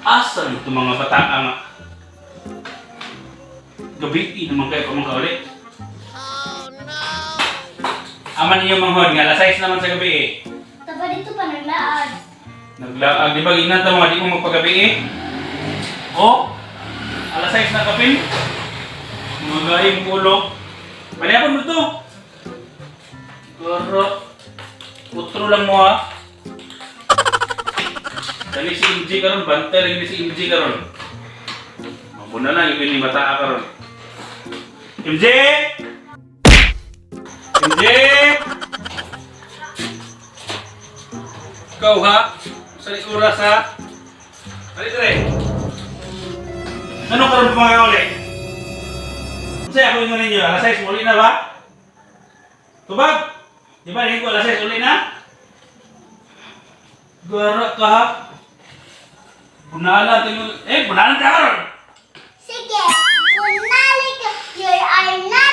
Asa ito mga bata nga? Gabi naman kayo kung makauli. Aman ninyo manghod nga, alas 6 naman sa gabi eh. Taba dito pa naglaad. Naglaag, di ba ginata mga di mo magpagabi eh? Oh, alas 6 na kapin. Mga gayong ulo. Palihapon mo ito. Pero, utro lang mo ha. Dali si MJ karon, bantay lagi si MJ karon. Mabuna lang yung bata karon. MJ! MJ! Ikaw ha? Sa oras ha? Balik rin. Ano karon mga ulit? Kasi ako yung ninyo, alas 6 uli na ba? Tubag! Di ba rin ko alas 6 uli na? Gara ka ha? Bunalan tingin. Bunalan ka karon! Sige, kunali ka. You are not